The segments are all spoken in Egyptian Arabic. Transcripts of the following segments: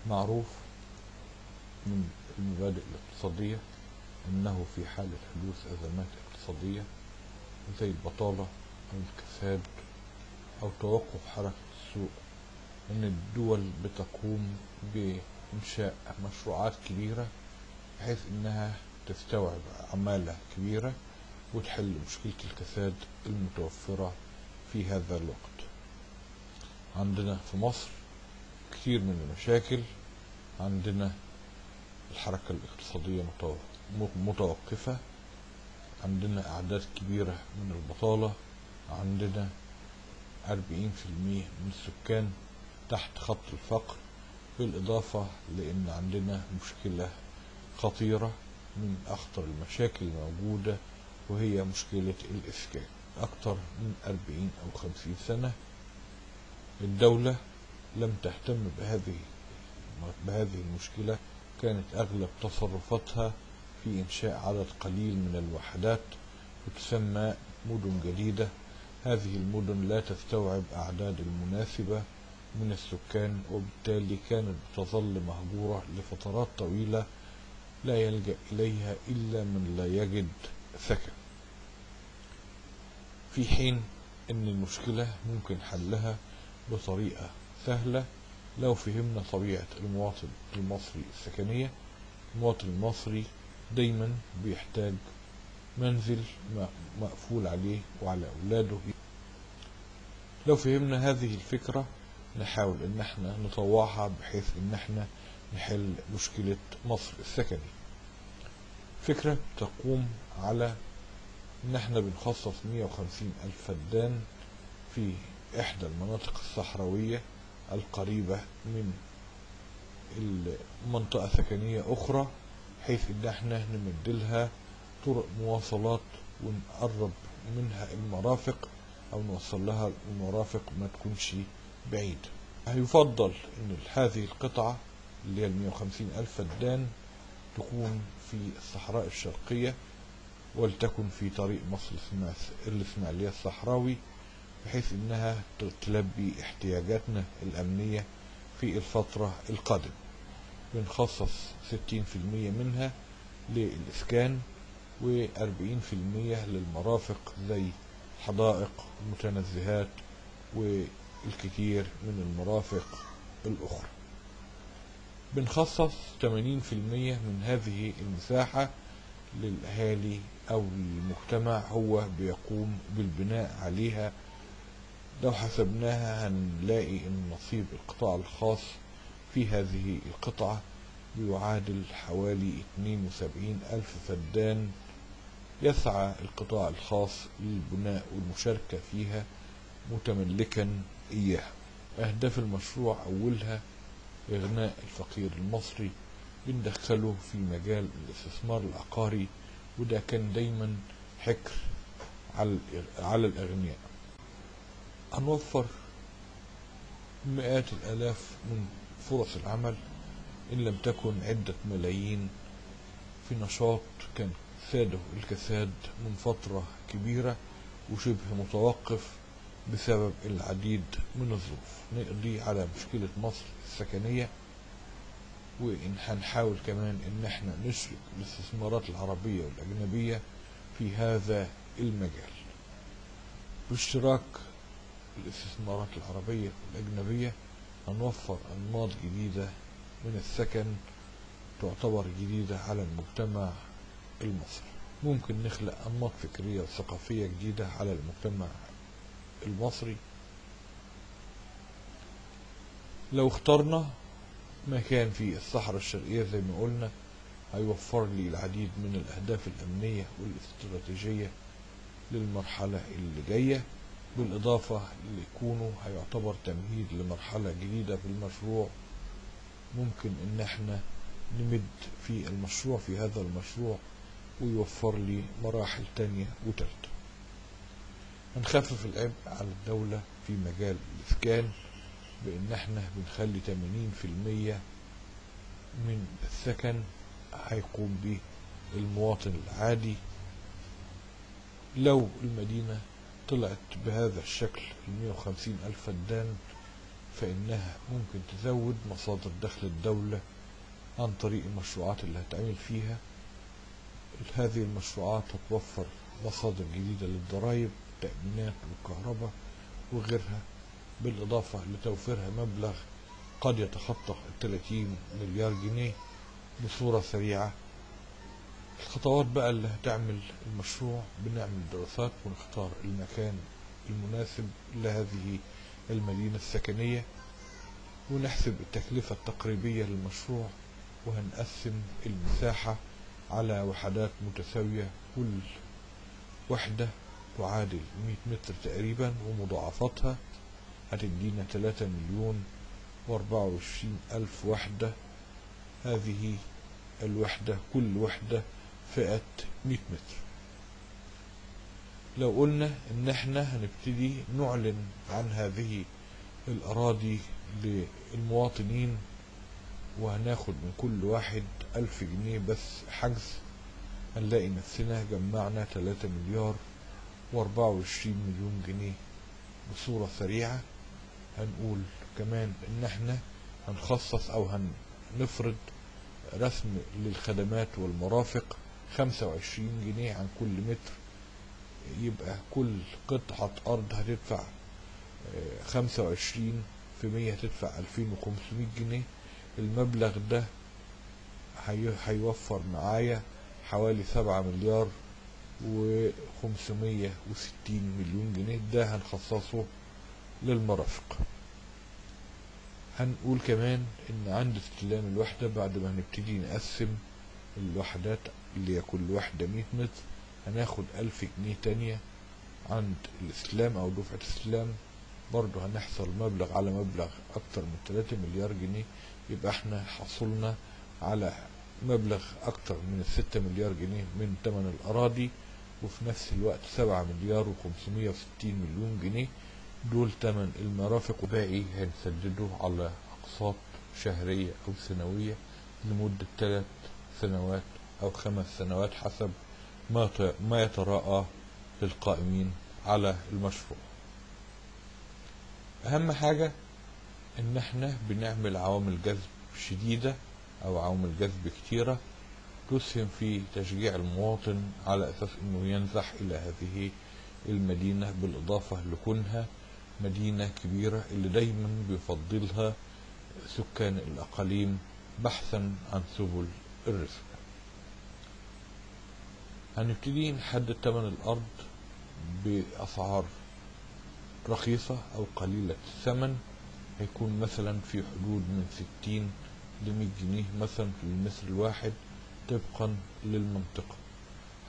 معروف من المبادئ الاقتصادية أنه في حالة حدوث أزمات اقتصادية زي البطالة أو الكساد أو توقف حركة السوق، أن الدول بتقوم بإنشاء مشروعات كبيرة بحيث أنها تستوعب عمالة كبيرة وتحل مشكلة الكساد المتوفرة في هذا الوقت. عندنا في مصر كثير من المشاكل، عندنا الحركة الاقتصادية متوقفة، عندنا أعداد كبيرة من البطالة، عندنا 40% من السكان تحت خط الفقر، بالإضافة لأن عندنا مشكلة خطيرة من أخطر المشاكل الموجودة وهي مشكلة الإسكان. أكثر من 40 أو 50 سنة الدولة لم تهتم بهذه المشكلة، كانت أغلب تصرفاتها في إنشاء عدد قليل من الوحدات وتسمى مدن جديدة. هذه المدن لا تستوعب أعداد المناسبة من السكان، وبالتالي كانت تظل مهجورة لفترات طويلة لا يلجأ إليها إلا من لا يجد سكن، في حين أن المشكلة ممكن حلها بطريقة سهلة لو فهمنا طبيعة المواطن المصري السكنية. المواطن المصري دايما بيحتاج منزل مقفول عليه وعلى أولاده. لو فهمنا هذه الفكرة نحاول ان احنا نطوعها بحيث ان احنا نحل مشكلة مصر السكنية. فكرة تقوم على ان احنا بنخصص 150 ألف فدان في احدى المناطق الصحراوية القريبة من المنطقة سكنية اخرى، بحيث ان احنا نمدلها طرق مواصلات ونقرب منها المرافق او نوصل لها المرافق ما تكونش بعيد. هيفضل ان هذه القطعة اللي هي 150 ألف فدان تكون في الصحراء الشرقية، ولتكن في طريق مصر الإسماعيلية الصحراوي، بحيث انها تلبي احتياجاتنا الأمنية في الفترة القادمة. بنخصص 60% منها للإسكان و40% للمرافق زي حدائق ومتنزهات والكثير من المرافق الأخرى. بنخصص 80% من هذه المساحة للأهالي أو المجتمع هو بيقوم بالبناء عليها. لو حسبناها هنلاقي أن نصيب القطاع الخاص في هذه القطعة بيعادل حوالي 72 ألف فدان يسعى القطاع الخاص للبناء والمشاركة فيها متملكا إياها. أهداف المشروع أولها إغناء الفقير المصري، بندخله في مجال الاستثمار العقاري، وده كان دايما حكر على الأغنياء. هنوفر مئات الآلاف من فرص العمل إن لم تكن عدة ملايين في نشاط كان ساده الكساد من فترة كبيرة وشبه متوقف بسبب العديد من الظروف. نقضي على مشكلة مصر السكنية، وإن هنحاول كمان إن احنا نشرك الاستثمارات العربية والأجنبية في هذا المجال. باشتراك الاستثمارات العربية والأجنبية هنوفر أنماط جديدة من السكن تعتبر جديدة على المجتمع المصري. ممكن نخلق أنماط فكرية وثقافية جديدة على المجتمع المصري. لو اخترنا مكان في الصحراء الشرقية زي ما قلنا هيوفر لي العديد من الأهداف الأمنية والاستراتيجية للمرحلة اللي جاية، بالإضافة لكونه هيعتبر تمهيد لمرحلة جديدة في المشروع. ممكن إن احنا نمد في المشروع في هذا المشروع ويوفر لي مراحل تانية وتالتة. هنخفف العبء على الدولة في مجال الإسكان بإن احنا بنخلي 80% من السكن هيقوم به المواطن العادي. لو المدينة طلعت بهذا الشكل 150 ألف فدان فإنها ممكن تزود مصادر دخل الدولة عن طريق المشروعات اللي هتعمل فيها. هذه المشروعات هتوفر مصادر جديدة للضرائب، التأمينات والكهرباء وغيرها، بالإضافة لتوفيرها مبلغ قد يتخطى 30 مليار جنيه بصورة سريعة. الخطوات بقى اللي هتعمل المشروع: بنعمل دراسات ونختار المكان المناسب لهذه المدينة السكنية، ونحسب التكلفة التقريبية للمشروع، وهنقسم المساحة على وحدات متساوية، كل وحدة تعادل 100 متر تقريبا، ومضاعفتها هتدينا 3,024,000 وحدة. هذه الوحدة كل وحدة فئة 100 متر. لو قلنا ان احنا هنبتدي نعلن عن هذه الاراضي للمواطنين، وهناخد من كل واحد 1000 جنيه بس حجز، هنلاقي نفسنا جمعنا 3,024,000,000 جنيه بصورة سريعة. هنقول كمان ان احنا هنخصص او هنفرض رسم للخدمات والمرافق 25 جنيه عن كل متر، يبقى كل قطعة أرض هتدفع 25 في 100 هتدفع 2500 جنيه. المبلغ ده هيوفر معايا حوالي 7,560,000,000 جنيه، ده هنخصصه للمرافق. هنقول كمان ان عند استلام الوحدة، بعد ما هنبتدي نقسم الوحدات اللي هي كل وحدة 100 متر، هناخد 1000 جنيه تانية عند الاستلام او دفعة استلام، برضو هنحصل مبلغ على مبلغ اكتر من 3 مليار جنيه، يبقى احنا حصلنا على مبلغ اكتر من 6 مليار جنيه من تمن الاراضي، وفي نفس الوقت 7,560,000,000 جنيه دول تمن المرافق، وباقي هنسدده على اقساط شهرية او سنوية لمدة 3 سنوات او 5 سنوات حسب ما يتراءى للقائمين على المشروع. اهم حاجة ان احنا بنعمل عوامل جذب شديدة او عوامل جذب كتيرة تسهم في تشجيع المواطن على اساس انه ينزح الى هذه المدينة، بالاضافة لكونها مدينة كبيرة اللي دايما بيفضلها سكان الاقاليم بحثا عن سبل الرزق. هنبتدي نحدد تمن الارض باسعار رخيصة او قليلة الثمن، هيكون مثلا في حدود من 60 ل 100 جنيه مثلا في المتر الواحد طبقا للمنطقة.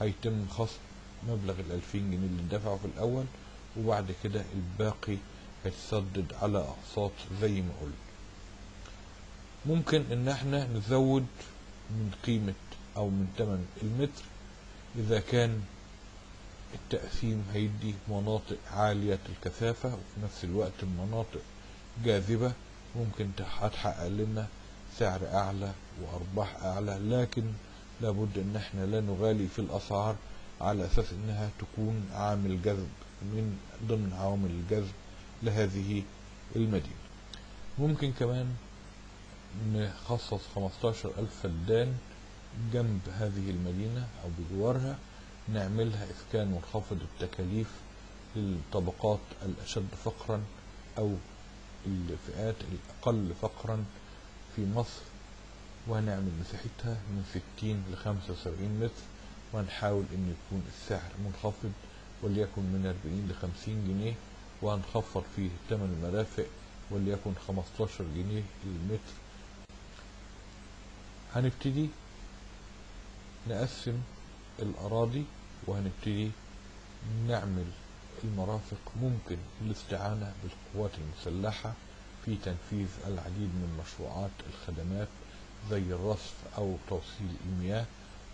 هيتم خصم مبلغ 2000 جنيه اللي اندفعوا في الاول، وبعد كده الباقي هيتسدد على اقساط زي ما قلت. ممكن ان احنا نزود من قيمة او من تمن المتر اذا كان التقسيم هيدي مناطق عالية الكثافة وفي نفس الوقت مناطق جاذبة، ممكن هتحقق لنا سعر اعلى وارباح اعلى، لكن لابد ان احنا لا نغالي في الاسعار على اساس انها تكون عامل جذب من ضمن عوامل الجذب لهذه المدينة. ممكن كمان نخصص 15,000 فدان جنب هذه المدينة او بجوارها، نعملها اسكان منخفض التكاليف للطبقات الاشد فقرا او الفئات الاقل فقرا في مصر، وهنعمل مساحتها من 60 ل 75 متر، وهنحاول ان يكون السعر منخفض وليكن من 40 ل 50 جنيه، وهنخفض فيه ثمن المرافق وليكن 15 جنيه للمتر. هنبتدي نقسم الأراضي وهنبتدي نعمل المرافق، ممكن الاستعانة بالقوات المسلحة في تنفيذ العديد من مشروعات الخدمات زي الرصف أو توصيل المياه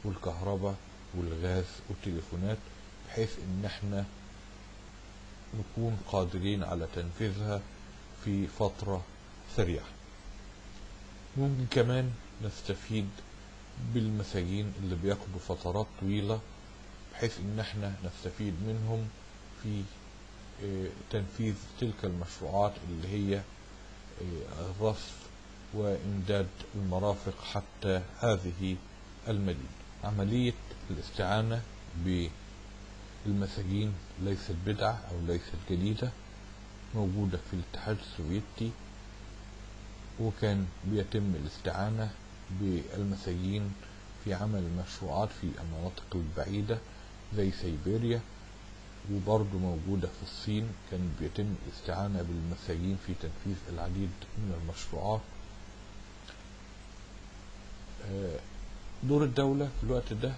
والكهرباء والغاز والتليفونات، بحيث إن احنا نكون قادرين على تنفيذها في فترة سريعة. ممكن كمان نستفيد بالمساجين اللي بياخدوا فترات طويلة، بحيث ان احنا نستفيد منهم في تنفيذ تلك المشروعات اللي هي الرصف وإمداد المرافق حتى هذه المدينة. عملية الاستعانة بالمساجين ليست بدعة أو ليست جديدة، موجودة في الاتحاد السوفيتي، وكان بيتم الاستعانة بالمساجين في عمل مشروعات في المناطق البعيدة زي سيبيريا، وبرضه موجودة في الصين، كان بيتم الاستعانة بالمساجين في تنفيذ العديد من المشروعات. دور الدولة في الوقت ده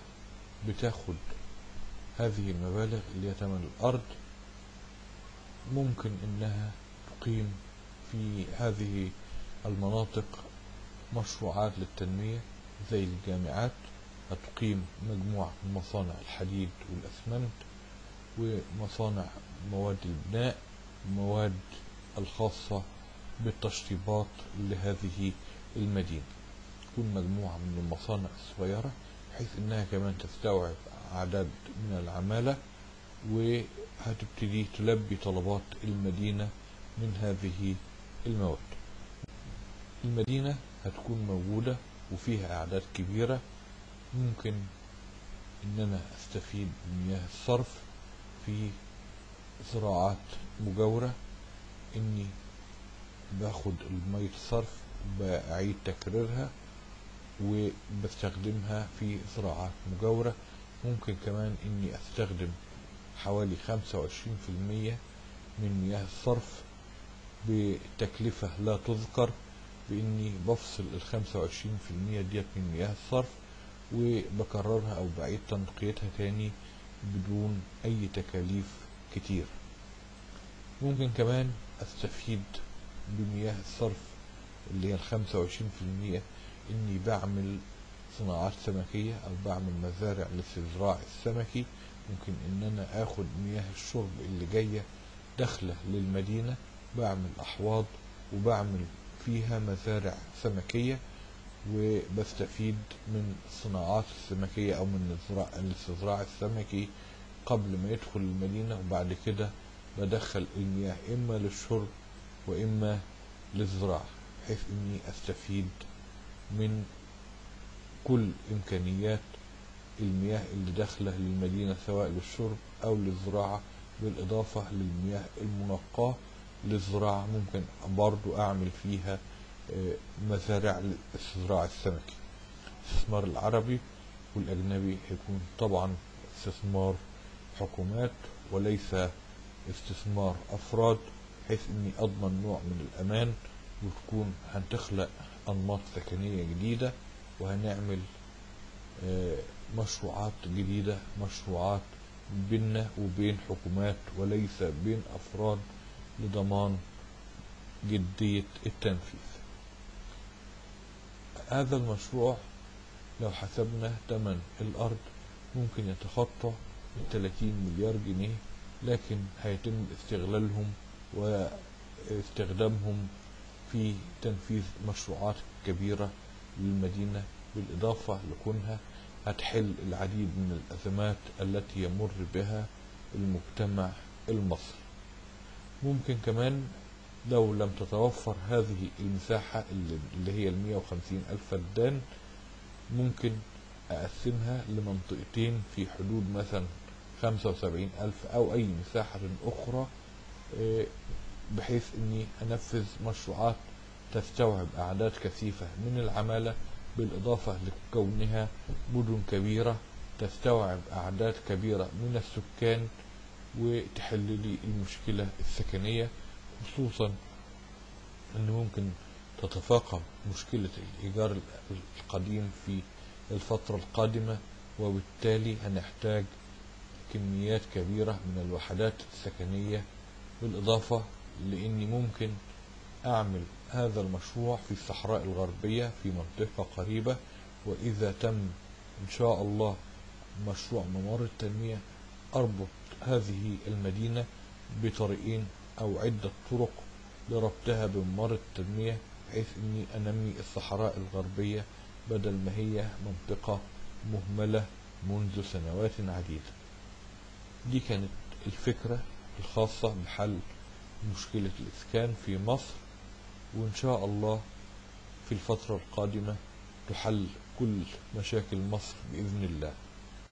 بتاخد هذه المبالغ اللي هي ثمن الأرض، ممكن إنها تقيم في هذه المناطق مشروعات للتنمية زي الجامعات، هتقيم مجموعة من مصانع الحديد والأسمنت ومصانع مواد البناء، مواد الخاصة بالتشطيبات لهذه المدينة. تكون مجموعة من المصانع الصغيرة بحيث انها كمان تستوعب عدد من العمالة، وهتبتدي تلبي طلبات المدينة من هذه المواد. المدينة هتكون موجودة وفيها أعداد كبيرة، ممكن إن أنا أستفيد من مياه الصرف في زراعات مجاورة، إني باخد المية الصرف بعيد تكريرها وبستخدمها في زراعات مجاورة. ممكن كمان إني أستخدم حوالي 25% من مياه الصرف بتكلفة لا تذكر، بإني بفصل 25% ديت من مياه الصرف وبكررها أو بعيد تنقيتها تاني بدون أي تكاليف كتير. ممكن كمان أستفيد بمياه الصرف اللي هي 25% إني بعمل صناعات سمكية أو بعمل مزارع للاستزراع السمكي. ممكن إن أنا آخد مياه الشرب اللي جاية داخلة للمدينة، بعمل أحواض وبعمل فيها مزارع سمكية، وبستفيد من الصناعات السمكية أو من الاستزراع السمكي قبل ما يدخل المدينة، وبعد كده بدخل المياه إما للشرب وإما للزراعة، بحيث إني أستفيد من كل إمكانيات المياه اللي داخلة للمدينة سواء للشرب أو للزراعة، بالإضافة للمياه المنقاة للزراعة ممكن برضو أعمل فيها مزارع للاستزراع السمكي. الاستثمار العربي والأجنبي هيكون طبعا استثمار حكومات وليس استثمار أفراد، بحيث إني أضمن نوع من الأمان، وتكون هتخلق أنماط سكنية جديدة، وهنعمل مشروعات جديدة، مشروعات بيننا وبين حكومات وليس بين أفراد، لضمان جدية التنفيذ. هذا المشروع لو حسبنا ثمن الأرض ممكن يتخطى 30 مليار جنيه، لكن هيتم استغلالهم واستخدامهم في تنفيذ مشروعات كبيرة للمدينة، بالإضافة لكونها هتحل العديد من الأزمات التي يمر بها المجتمع المصري. ممكن كمان لو لم تتوفر هذه المساحة اللي هي 150 ألف فدان، ممكن أقسمها لمنطقتين في حدود مثلا 75 ألف أو أي مساحة أخرى، بحيث أني أنفذ مشروعات تستوعب أعداد كثيفة من العمالة، بالإضافة لكونها مدن كبيرة تستوعب أعداد كبيرة من السكان، وتحل لي المشكلة السكنية، خصوصا أن ممكن تتفاقم مشكلة الإيجار القديم في الفترة القادمة، وبالتالي هنحتاج كميات كبيرة من الوحدات السكنية. بالإضافة لأني ممكن أعمل هذا المشروع في الصحراء الغربية في منطقة قريبة، وإذا تم إن شاء الله مشروع ممر التنمية أربط هذه المدينة بطريقين أو عدة طرق لربطها بممر التنمية، بحيث أني أنمي الصحراء الغربية بدل ما هي منطقة مهملة منذ سنوات عديدة. دي كانت الفكرة الخاصة بحل مشكلة الإسكان في مصر. وإن شاء الله في الفترة القادمة تحل كل مشاكل مصر بإذن الله.